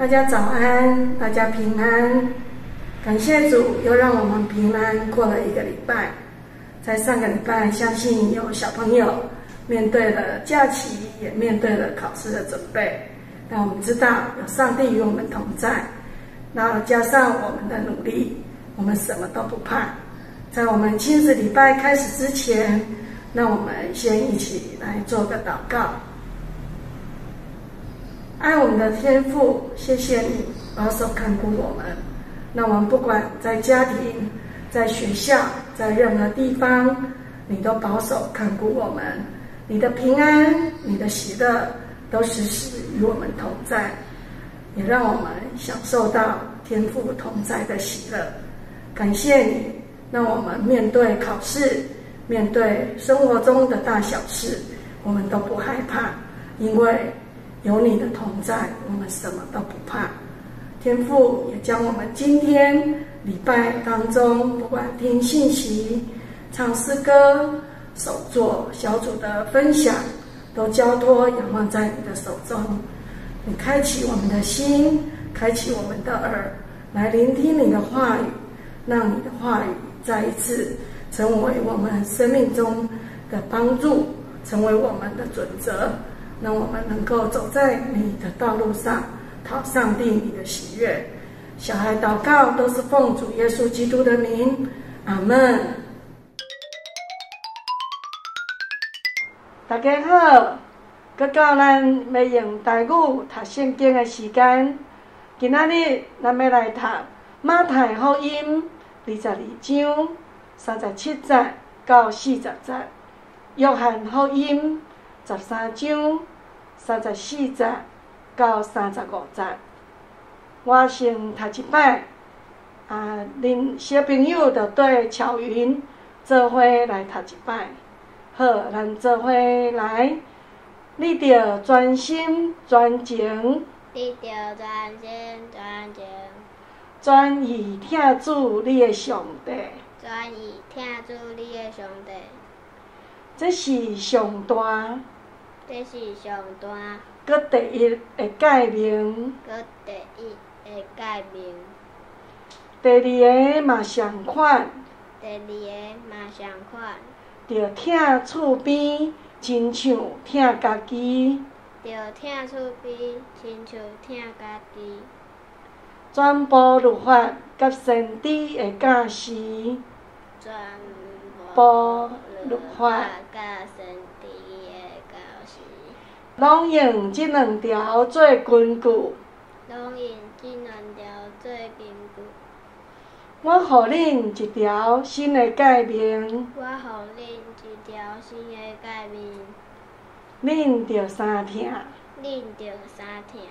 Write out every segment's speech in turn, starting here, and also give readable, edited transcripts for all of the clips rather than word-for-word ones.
大家早安，大家平安。感谢主，又让我们平安过了一个礼拜。在上个礼拜，相信有小朋友面对了假期，也面对了考试的准备。但我们知道有上帝与我们同在，那加上我们的努力，我们什么都不怕。在我们亲子礼拜开始之前，让我们先一起来做个祷告。爱我们的天父，谢谢你保守看顾我们。那我们不管在家庭、在学校、在任何地方，你都保守看顾我们。你的平安、你的喜乐，都时时与我们同在，也让我们享受到天父同在的喜乐。感谢你，让我们面对考试、面对生活中的大小事，我们都不害怕，因为有你的同在，我们什么都不怕。天父也将我们今天礼拜当中，不管听信息、唱诗歌、手作小组的分享，都交托仰望在你的手中。你开启我们的心，开启我们的耳，来聆听你的话语，让你的话语再一次成为我们生命中的帮助，成为我们的准则，让我们能够走在你的道路上，讨上帝你的喜悦。小孩祷告都是奉主耶稣基督的名，阿们。大家好，阁到咱欲用台语读圣经的时间。今仔日咱欲来读马太福音22章37节到40节，约翰福音13章34节到35节。我先读一摆，恁小朋友就缀巧云做伙来读一摆。好，咱做伙来。你著专心专情，你著专心专情，专意疼主你的上帝，专意疼主你的上帝。这是上大，这是上大，阁第一的诫命，阁第一的诫命。第二个嘛相款，第二个嘛相款。著疼厝边，亲像疼家己。著疼厝边，亲像疼家己。全部律法佮先知的教示。全部律法佮先知的教示。拢用这两条做根据。拢用这两条做根据。我予恁一条新的诫命。我予恁一条新的诫命。恁著相疼。恁著相疼。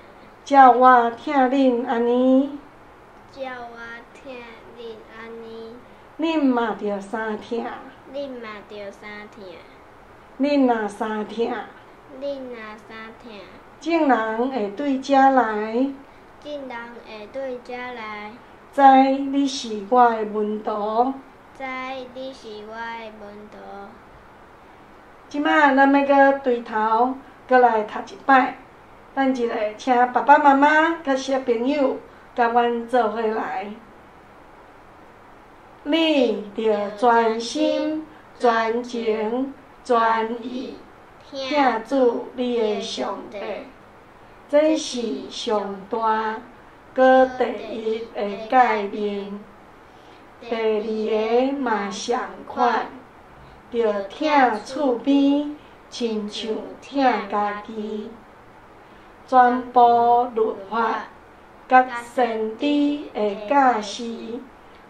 照我疼恁按呢。照我疼恁按呢。恁嘛著相疼。恁嘛著相疼。恁若相疼。恁若相疼。众人会对遮来。众人会对遮来。知你是我的门徒。知你是我的门徒。这摆咱欲阁对头，阁来读一摆。等一下，请爸爸妈妈佮小朋友共阮做伙来。你著专心、专情、专意疼主你的上帝，这是上大阁第一的诫命。第二个嘛相款，著疼厝边，亲像疼家己。全部律法佮先知的教示，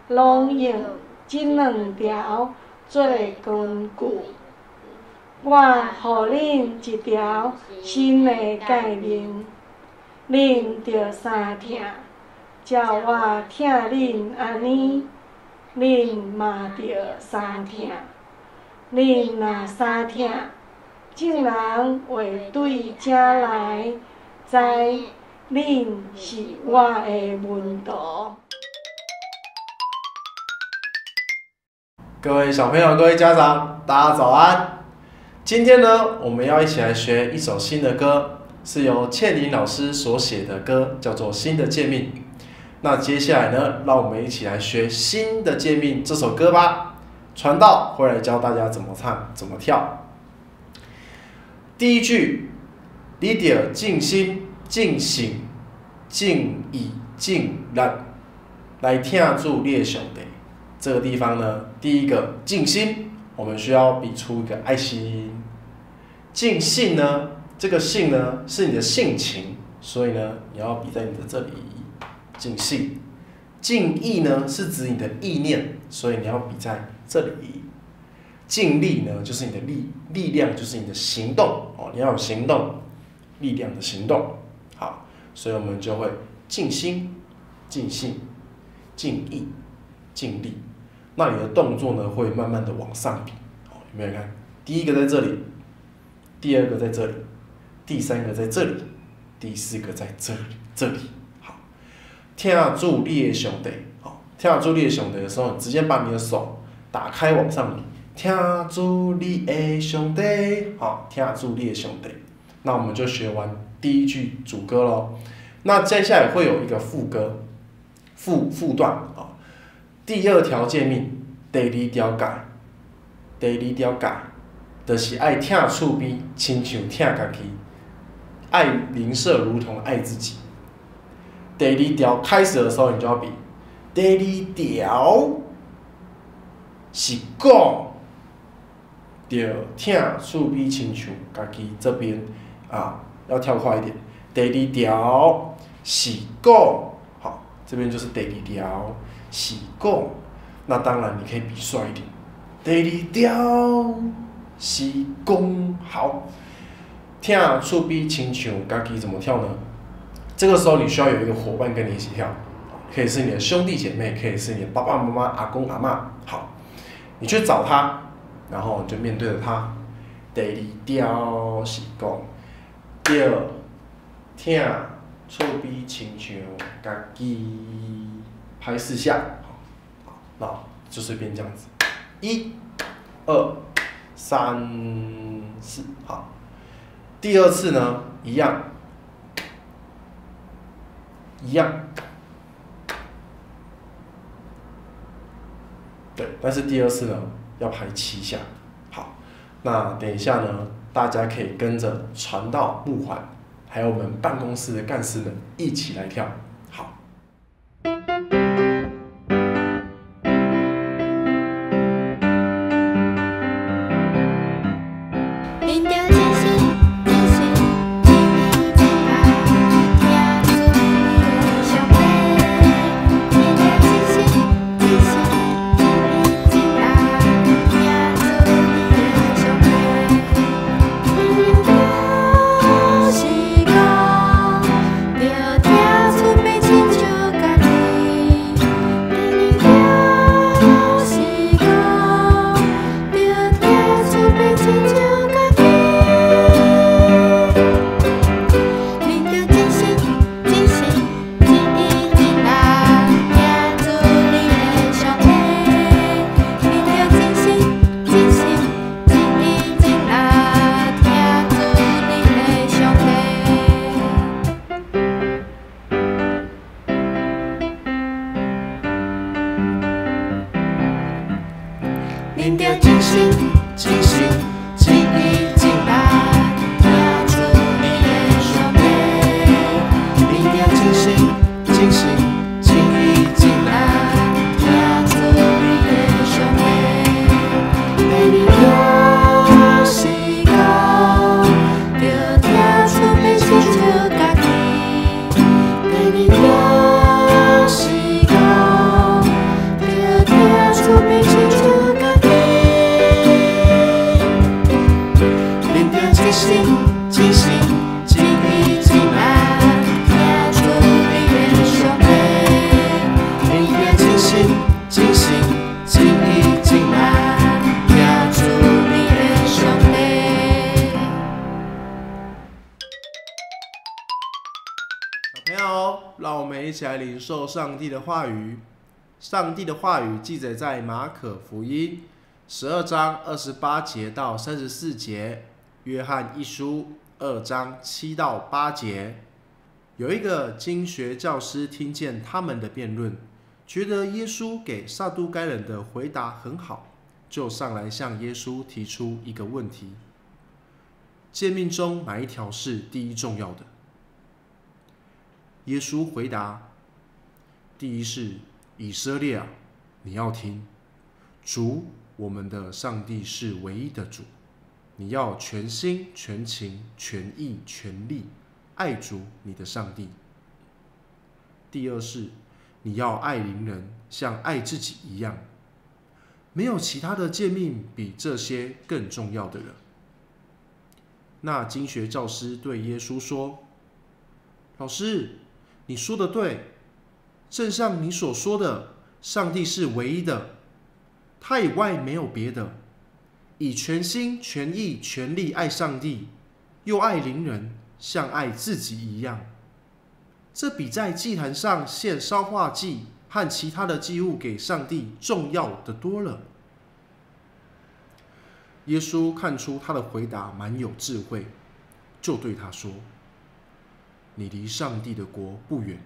拢用这两条做根据。我予恁一条新的诫命，恁著相疼，照我疼恁按呢，恁嘛著相疼。恁若相疼，众人会对遮来知恁是我的门徒。各位小朋友、各位家长，大家早安！今天呢，我们要一起来学一首新的歌。是由倩玲老师所写的歌，叫做《新的诫命》。那接下来呢，让我们一起来学《新的诫命》这首歌吧。传道会来教大家怎么唱、怎么跳。第一句，你著尽心、尽性、尽意、尽力来疼主你的上帝。这个地方呢，第一个尽心，我们需要比出一个爱心。尽性呢，这个性呢是你的性情，所以呢你要比在你的这里。尽性。尽意呢是指你的意念，所以你要比在这里。尽力呢就是你的力量，就是你的行动哦，你要有行动，力量的行动。好，所以我们就会尽心、尽性、尽意、尽力。那你的动作呢会慢慢的往上比，哦，有没有看？第一个在这里，第二个在这里，第三个在这里，第四个在这里，这里。好，疼主你的上帝，好，疼主你的上帝的时候，你直接把你的手打开往上比，疼主你的上帝，好，疼主你的上帝。那我们就学完第一句主歌咯。那接下来会有一个副歌，副段啊。第二条诫命，第二条诫，第二条诫，就是爱疼厝边，亲像疼家己，爱邻舍如同爱自己。第二条开始的时候，你就要比第二条是讲，著疼厝边亲像家己这边啊，要跳快一点。第二条是讲，好，这边就是第二条是讲，那当然你可以比帅一点。第二条是讲，好，疼厝边亲像家己怎么跳呢？这个时候你需要有一个伙伴跟你一起跳，可以是你的兄弟姐妹，可以是你的爸爸妈妈、阿公阿嬷。好，你去找他，然后你就面对着他。第二条是讲，著疼厝边亲像家己，拍四下，好，那就是变这样子，1、2、3、4，好。第二次呢，一样，一样，对，但是第二次呢，要拍7下。好，那等一下呢，大家可以跟着传道木环，还有我们办公室的干事们一起来跳。好。一起来领受上帝的话语。上帝的话语记载在马可福音12章28节到34节，约翰一书2章7到8节。有一个经学教师听见他们的辩论，觉得耶稣给撒都该人的回答很好，就上来向耶稣提出一个问题：诫命中哪一条是第一重要的？耶稣回答：第一是以色列啊，你要听，主我们的上帝是唯一的主，你要全心、全情、全意、全力爱主你的上帝。第二是你要爱邻人，像爱自己一样。没有其他的诫命比这些更重要的了。那经学教师对耶稣说：老师，你说的对，正像你所说的，上帝是唯一的，他以外没有别的。以全心、全意、全力爱上帝，又爱邻人，像爱自己一样。这比在祭坛上献烧化祭和其他的祭物给上帝重要的多了。耶稣看出他的回答蛮有智慧，就对他说：你离上帝的国不远了。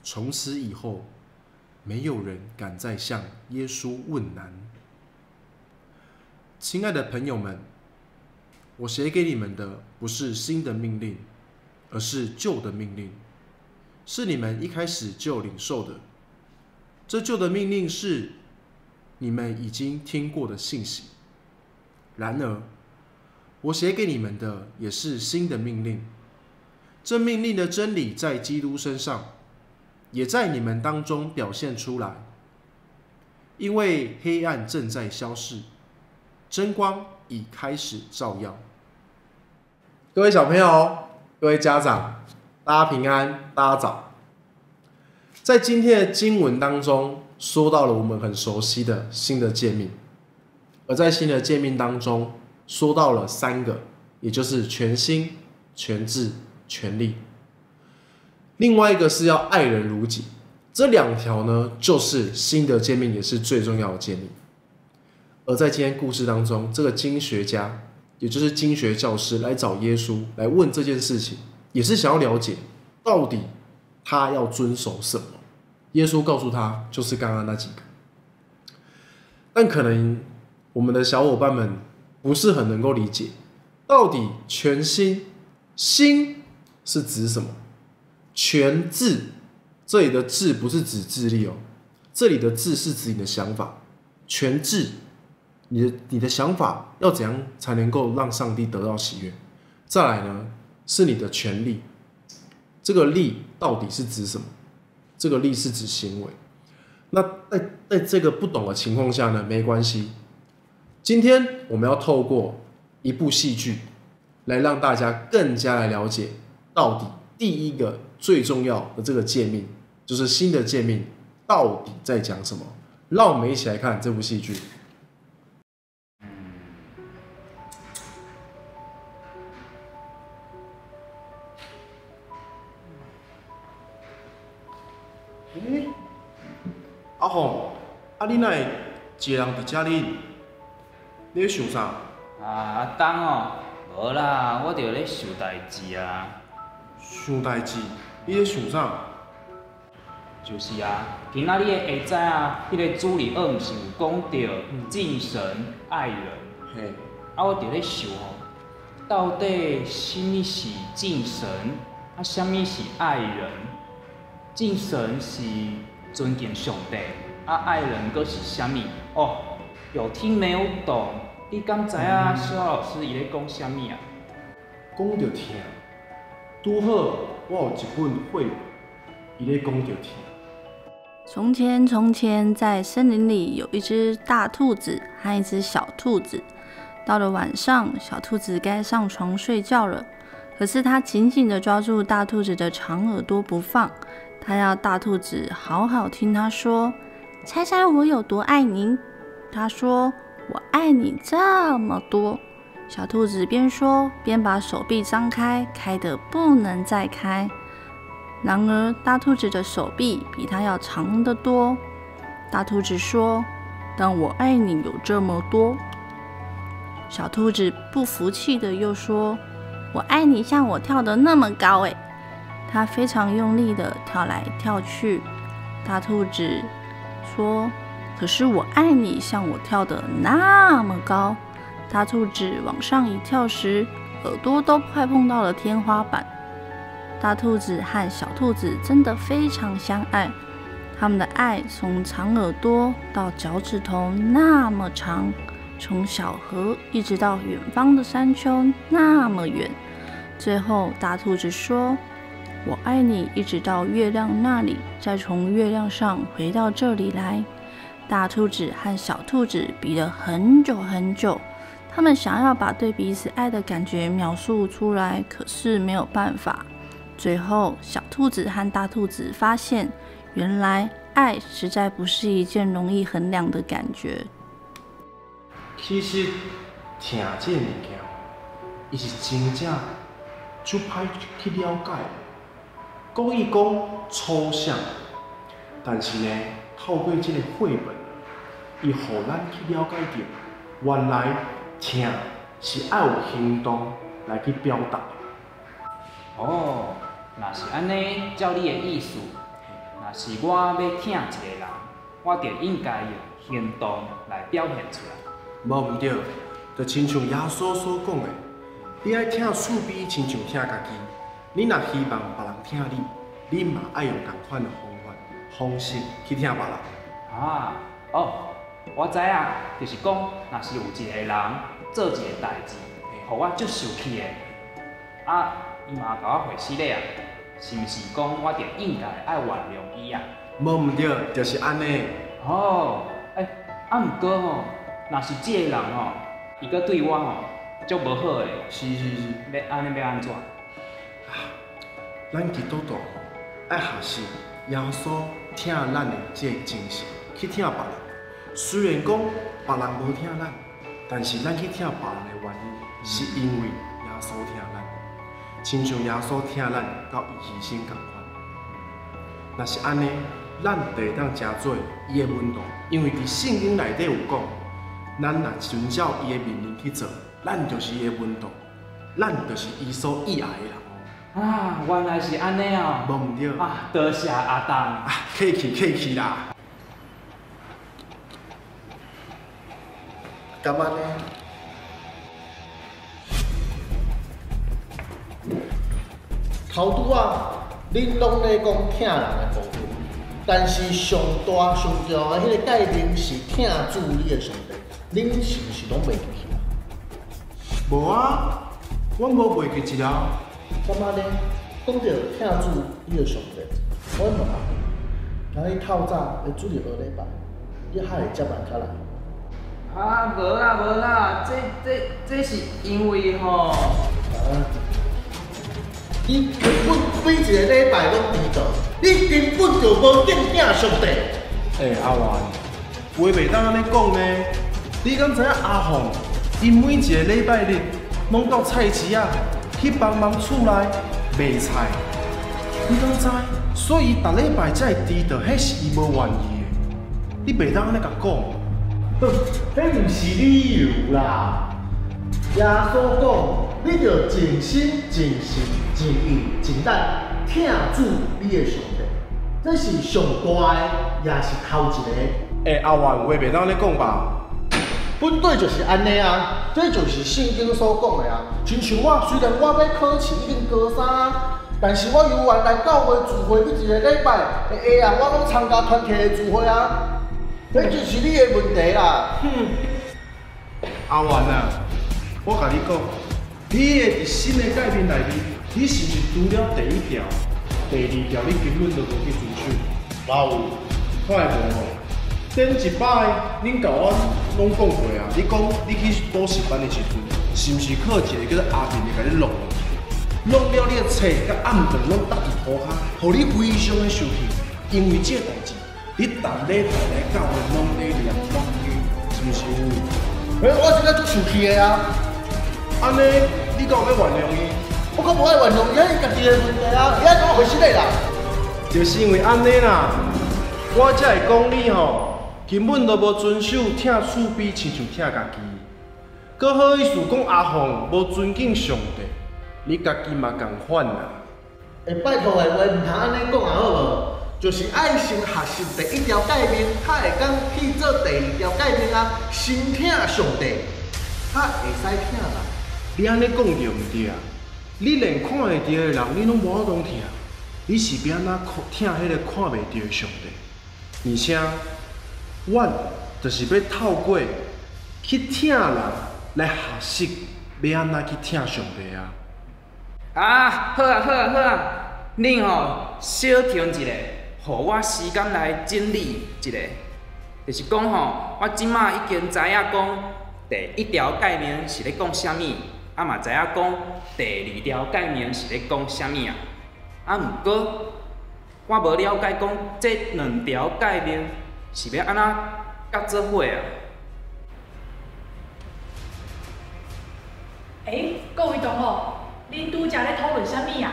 从此以后，没有人敢再向耶稣问难。亲爱的朋友们，我写给你们的不是新的命令，而是旧的命令，是你们一开始就领受的。这旧的命令是你们已经听过的信息。然而，我写给你们的也是新的命令。这命令的真理在基督身上，也在你们当中表现出来。因为黑暗正在消逝，真光已开始照耀。各位小朋友，各位家长，大家平安，大家早。在今天的经文当中，说到了我们很熟悉的新的诫命，而在新的诫命当中，说到了三个，也就是全心、全智、全力。另外一个是要爱人如己，这两条呢，就是新的诫命，也是最重要的诫命。而在今天故事当中，这个经学家，也就是经学教师来找耶稣来问这件事情，也是想要了解到底他要遵守什么。耶稣告诉他，就是刚刚那几个。但可能我们的小伙伴们不是很能够理解，到底全心，心是指什么？全智，这里的智不是指智力哦，这里的智是指你的想法。全智，你的想法要怎样才能够让上帝得到喜悦？再来呢，是你的权力，这个力到底是指什么？这个力是指行为。那在这个不懂的情况下呢，没关系。今天我们要透过一部戏剧，来让大家更加来了解，到底第一个最重要的这个诫命，就是新的诫命，到底在讲什么？让我们一起来看这部戏剧。欸，阿凤，啊你哪会一个人伫遮里？你咧想啥？啊，阿东哦，无啦，我就咧想代志啊。想代志？你咧想啥？就是啊，今仔日的下早啊，彼个主日学毋是有讲著敬神爱人？嘿。啊，我就咧想吼，到底啥物是敬神，啊，啥物是爱人？敬神是尊敬上帝，啊，爱人阁是啥物？哦，有听没有懂？你敢知影小老师伊咧讲啥物啊？讲著疼，拄好我有一本绘本，伊咧讲著疼。从前，从前，在森林里有一只大兔子和一只小兔子。到了晚上，小兔子该上床睡觉了，可是它紧紧地抓住大兔子的长耳朵不放。它要大兔子好好听它说：“猜猜我有多爱你？”它说：“我爱你这么多。”小兔子边说边把手臂张开，开得不能再开。然而，大兔子的手臂比它要长得多。大兔子说：“但我爱你有这么多。”小兔子不服气的又说：“我爱你像我跳得那么高。”哎，他非常用力的跳来跳去。大兔子说：“可是我爱你像我跳得那么高。”大兔子往上一跳时，耳朵都快碰到了天花板。大兔子和小兔子真的非常相爱，他们的爱从长耳朵到脚趾头那么长，从小河一直到远方的山丘那么远。最后，大兔子说：“我爱你，一直到月亮那里，再从月亮上回到这里来。”大兔子和小兔子比了很久很久，他们想要把对彼此爱的感觉描述出来，可是没有办法。最后，小兔子和大兔子发现，原来爱实在不是一件容易衡量的感觉。其实，疼这个物件，伊是真正足歹去了解。国语讲抽象，但是呢，透过这个绘本，伊予咱去了解到，原来疼是爱有行动来去表达的。哦，若是按呢，照你的意思，若是我欲疼一个人，我就应该用行动来表现出来。无毋对，就亲像耶稣所讲的，你爱疼厝边，亲像疼家己。你若希望别人疼你，你嘛爱用仝款的方法、方式去疼别人。啊，哦，我知影，就是讲，若是有一个人做一个代志，予我足受气的，啊，伊嘛共我回失礼啊，是毋是讲我就应该爱原谅伊啊？无毋对，就是按呢。哦，欸，啊，毋过吼，若是这个人吼，伊阁对我吼足无好的，欲按呢欲按怎？咱基督徒吼，爱学习耶稣疼咱的这个精神，去疼别人。虽然讲别人无疼咱，但是咱去疼别人的原因，是因为耶稣疼咱，亲像耶稣疼咱到伊牺牲仝款。若是按呢，咱就会当成做伊的门徒，因为伫圣经内底有讲，咱若遵照伊的命令去做，咱就是伊的门徒，咱就是伊所喜爱的人。啊，原来是按呢哦！无毋对。啊，多谢阿东。啊，客气客气啦。敢按呢？头拄仔，恁拢咧讲疼人的部分，但是上大上重要的彼个诫命是疼主你的上帝，恁是毋是拢袂记去啊？无啊，阮无袂记一啊。敢按呢？讲著疼主你的上帝，我问下你，若你透早咧主日学礼拜，你还会接万较来？啊，无啦无啦，这是因为吼。啊！你根本每一个礼拜拢迟到，你根本就无敬敬上帝。欸，阿元，话袂当按呢讲呢。你敢知影阿凤，伊每一个礼拜日拢到菜市仔去帮忙厝内卖菜，你敢知？所以伊逐礼拜才会迟到，彼是伊无愿意的。你袂当按呢共讲。哼，彼毋是理由啦。耶稣讲，你著尽心、尽性、尽意、尽力疼主你的上帝，这是上大的，也是头一个。欸，阿元，话袂当按呢讲吧？本底就是按呢啊，这就是圣经所讲的啊。亲像我，虽然我欲考试已经高三啊，但是我犹原来教会聚会每一个礼拜的下暗，我拢参加团契的聚会啊。这就是你的问题啦。哼，阿元啊，我共你讲，你的伫新的诫命内面，你是毋是除了第一条、第二条，你根本就无去遵守？哪有？看会无吼？顶一摆，恁共阮拢讲过啊，你讲你去补习班的时阵，是毋是靠一个叫做阿明的共你弄落去？弄了你的册佮暗顿拢搭伫涂跤，予你非常的生气。因为这个代志，你逐礼拜来教会拢咧念拢语，是毋是有？欸，我真正足生气的啊！按呢，你敢有欲原谅伊？我阁无爱原谅伊，彼是家己的问题啊！伊爱共我回失礼啦。就是因为按呢啦，我才会讲你吼。根本都无遵守疼厝边，亲像疼家己。阁好意思讲阿凤无尊敬上帝，你家己嘛仝款啊。欸，拜託的話毋通按呢講啊，好無？就是愛先學習第一條誡命，才會當去做第二條誡命啊。先疼上帝，才會使疼人。你按呢講對毋對啊？你連看會著的人，你攏無法度疼，你是欲按怎疼彼個看袂著的上帝？而且，阮就是欲透過去疼人來學習，欲按怎去疼上帝啊！啊，好啊，好啊，好啊！恁吼小停一下，予我時間來整理一下。就是講吼，我這馬已經知影講第一條誡命是咧講啥物，啊嘛知影講第二條誡命是咧講啥物啊。啊，毋過我無了解講這兩條誡命是欲按怎佮做伙啊？欸，各位同學，恁拄才咧討論啥物啊？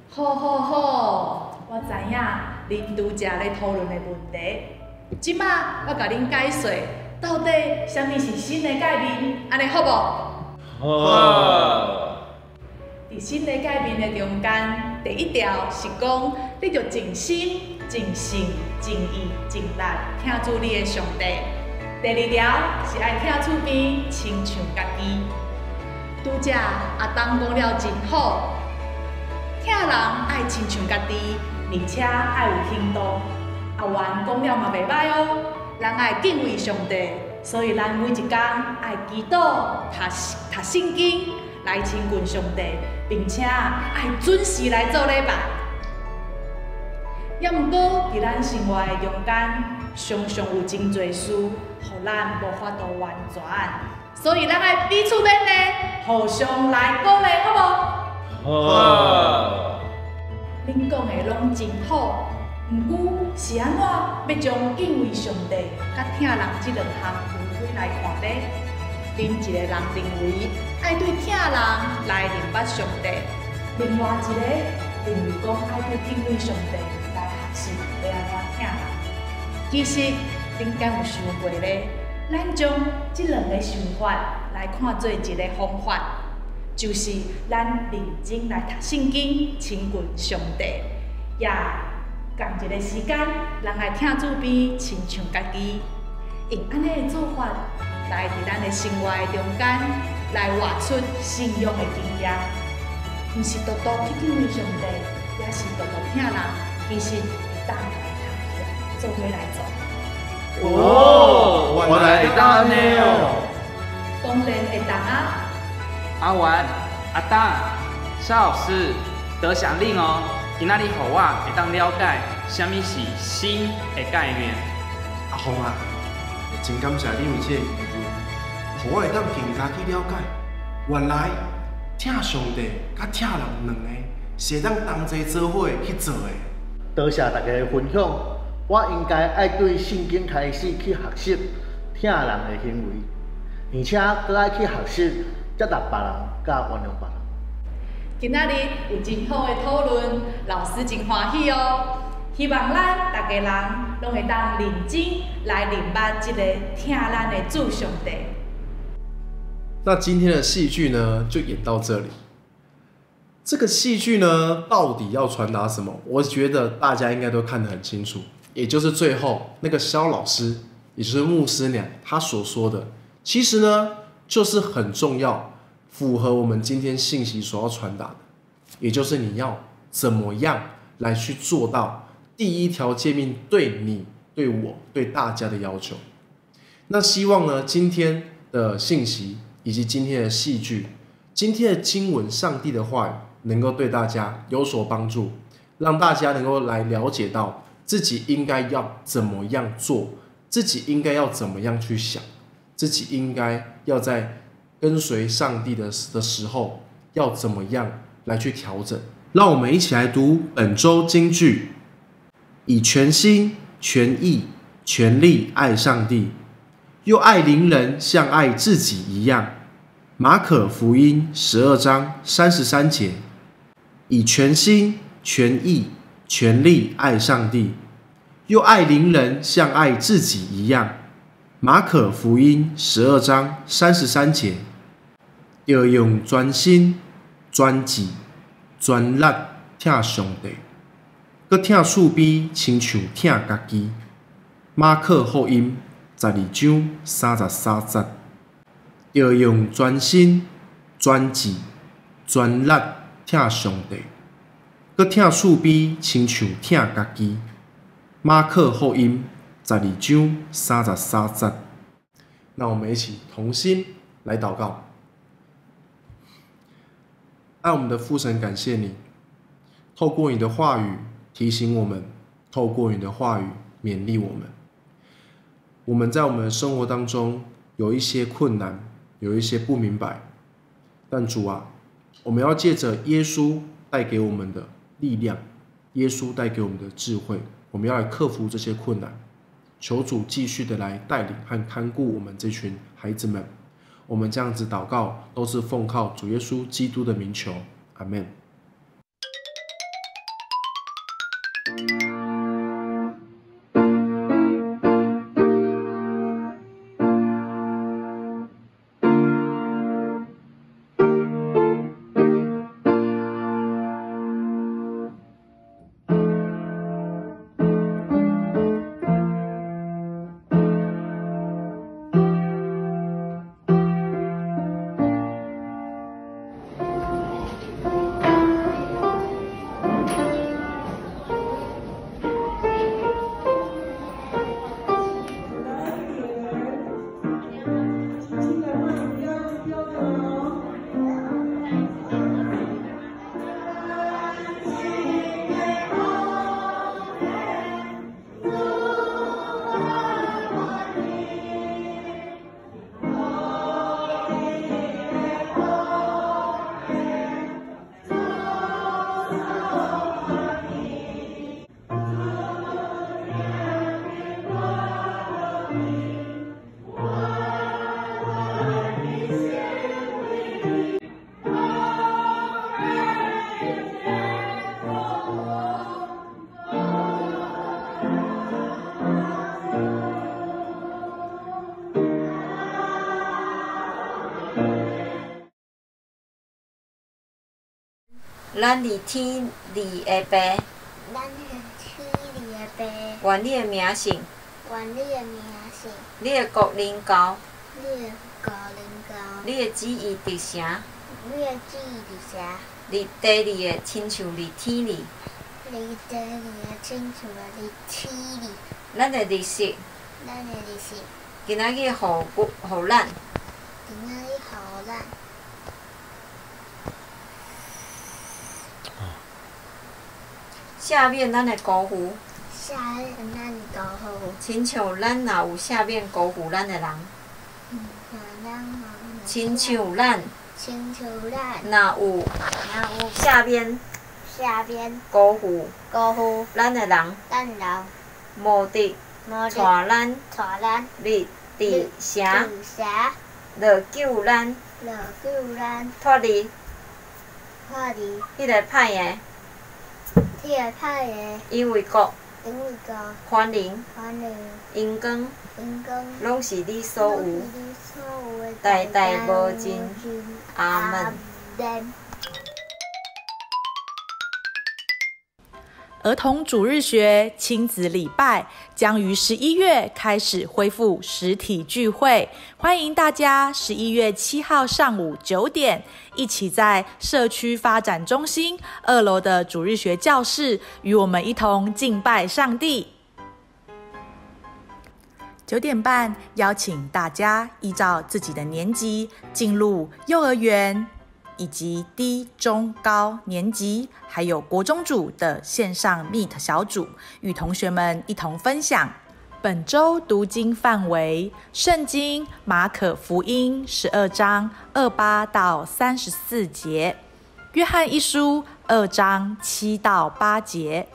好好好，我知影恁拄才咧討論的問題。這馬我共恁解說，到底啥物是新的誡命，按呢好無？好。佇新的誡命的中間，第一條是講，你著盡心、盡性、盡意、盡力疼主你的上帝。第二條是愛疼厝邊親像家己。拄才阿東講了真好，疼人愛親像家己，而且愛有行動。阿元講了嘛袂䆀哦，人愛敬畏上帝，所以咱每一工愛祈禱、讀讀聖經來親近上帝，並且愛準時來做禮拜。猶毋過佇咱生活的中間，常常有真濟事，予咱無法度完全，所以咱愛彼此勉勵，互相來鼓勵，好無？好。恁講的攏真好，毋過是按怎欲將敬畏上帝佮疼人這兩項分開來看呢？恁一个人認為愛對疼人來認捌上帝，另外一个認為講愛對敬畏上帝來學習欲按怎疼人。其實，恁敢有想過咧？咱將這兩个想法來看做一个方法，就是咱認真來讀聖經、親近上帝，也仝一个時間，人來疼厝邊親像家己，用按呢的做法來佇咱的生活的中間來活出信仰的經驗，毋是獨獨去敬畏上帝，也是獨獨疼人，其實會當來做伙來做。哦，原來會當按呢哦！當然會當啊！阿元、阿東、蕭老師，多謝恁哦！今仔日予我會當了解啥物是新的誡命。阿鳳啊，真感謝你有這個疑問，予我會當更加去了解，原來疼上帝佮疼人兩个是會當同齊做伙去做的。多謝大家的分享，我應該愛對聖經開始去學習疼人的行為，而且閣愛去學習接納別人，佮原諒別人。今仔日有真好的討論，老師真歡喜哦。希望咱逐家人攏會當認真來認捌這個疼咱的主上帝。那今天的戲劇呢，就演到這裡。這個戲劇呢，到底要傳達什麼？我覺得大家應該都看得很清楚，也就是最後那個蕭老師，也就是牧師娘，她所說的，其實呢，就是很重要，符合我們今天信息所要傳達的，也就是你要怎麼樣來去做到第一條誡命對你、對我、對大家的要求。那希望呢，今天的信息以及今天的戲劇、今天的經文、上帝的話語，能夠對大家有所幫助，讓大家能夠來了解到自己應該要怎麼樣做，自己應該要怎麼樣去想，自己應該要在跟隨上帝的時候要怎麼樣來去調整。讓我們一起來讀本週金句：以全心、全意、全力愛上帝，又愛鄰人像愛自己一樣。馬可福音12章33節。以全心、全意、全力愛上帝，又愛鄰人像愛自己一樣。马可福音12章33节，著用全心、全志、全力疼上帝，阁疼厝边亲像疼家己。马可福音12章33节，著用全心、全志、全力疼上帝，阁疼厝边亲像疼家己。马可福音12章33节。那我们一起同心来祷告。爱我们的父神，感谢你，透过你的话语提醒我们，透过你的话语勉励我们。我们在我们的生活当中有一些困难，有一些不明白，但主啊，我们要借着耶稣带给我们的力量，耶稣带给我们的智慧，我们要来克服这些困难。求主继续的来带领和看顾我们这群孩子们。我们这样子祷告，都是奉靠主耶稣基督的名求，阿们。咱伫天里的爸，咱伫天里的爸，愿你的名圣，愿你的名圣，你的国临到，你的国临到，你的旨意达成，你的旨意达成，伫地里的亲像伫天里，伫地里的亲像伫天里，咱的日食，咱的日食，今仔日予咱，今仔日予咱。赦免咱的辜负，赦免咱的辜负，亲像咱若有赦免辜负咱的人，亲像咱，亲像咱若有赦免，赦免辜负，辜负咱的人，咱的人，无得带咱，带咱入伫城，落救咱，落救咱脱离，脱离彼个歹的。彼个歹的，因为国，因为国，权能，权能，荣光，荣光，拢是你所有，代代无尽，阿门。儿童主日学亲子礼拜将于11月开始恢复实体聚会，欢迎大家11月7号上午9点，一起在社区发展中心2楼的主日学教室，与我们一同敬拜上帝。9点半，邀请大家依照自己的年级进入幼儿园以及低、中、高年级，还有国中组的线上 Meet 小组，与同学们一同分享。本周读经范围：圣经马可福音12章28到34节，约翰一书2章7到8节。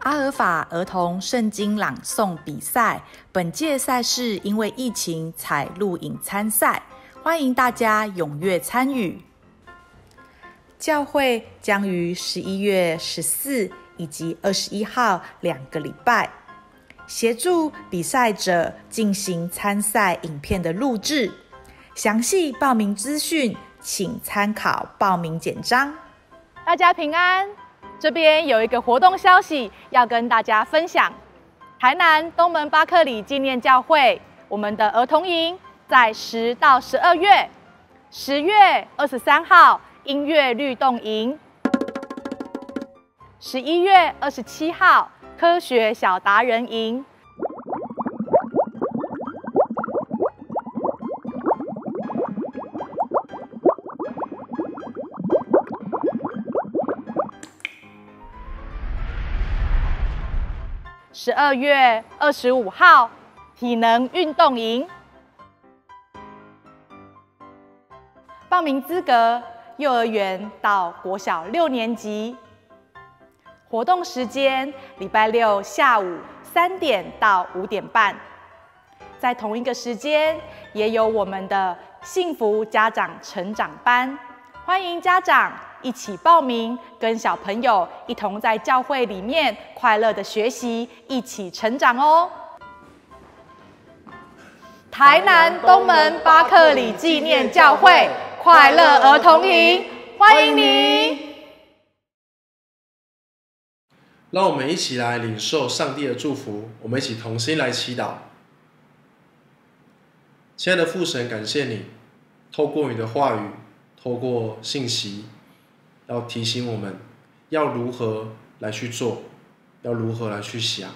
阿尔法儿童圣经朗诵比赛，本届赛事因为疫情采录影参赛，欢迎大家踊跃参与。教会将于11月14以及21号2个礼拜，协助比赛者进行参赛影片的录制。详细报名资讯，请参考报名简章。大家平安，这边有一个活动消息要跟大家分享。台南东门巴克礼纪念教会，我们的儿童营在10到12月，10月23号音乐律动营，11月27号科学小达人营。12月25号体能运动营。报名资格：幼儿园到国小6年级。活动时间：礼拜六下午3点到5点半。在同一个时间，也有我们的幸福家长成长班，欢迎家长一起报名，跟小朋友一同在教会里面快乐的学习，一起成长哦。台南东门巴克礼纪念教会快乐儿童营，欢迎你！让我们一起来领受上帝的祝福，我们一起同心来祈祷。亲爱的父神，感谢你透过你的话语，透过信息，要提醒我们要如何来去做，要如何来去想。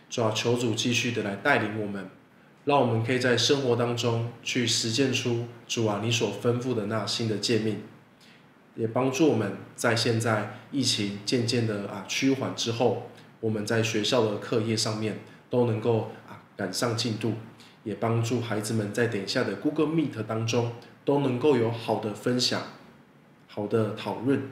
主啊，求主继续的来带领我们，让我们可以在生活当中去实践出主啊你所吩咐的那新的诫命，也帮助我们在现在疫情渐渐的趋缓之后，我们在学校的课业上面都能够赶上进度，也帮助孩子们在等一下的 Google Meet 当中都能够有好的分享、好的讨论。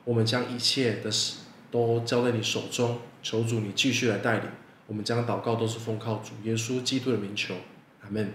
我们将一切的事都交在你手中，求主你继续来带领。我们将祷告都是奉靠主耶稣基督的名求，阿们。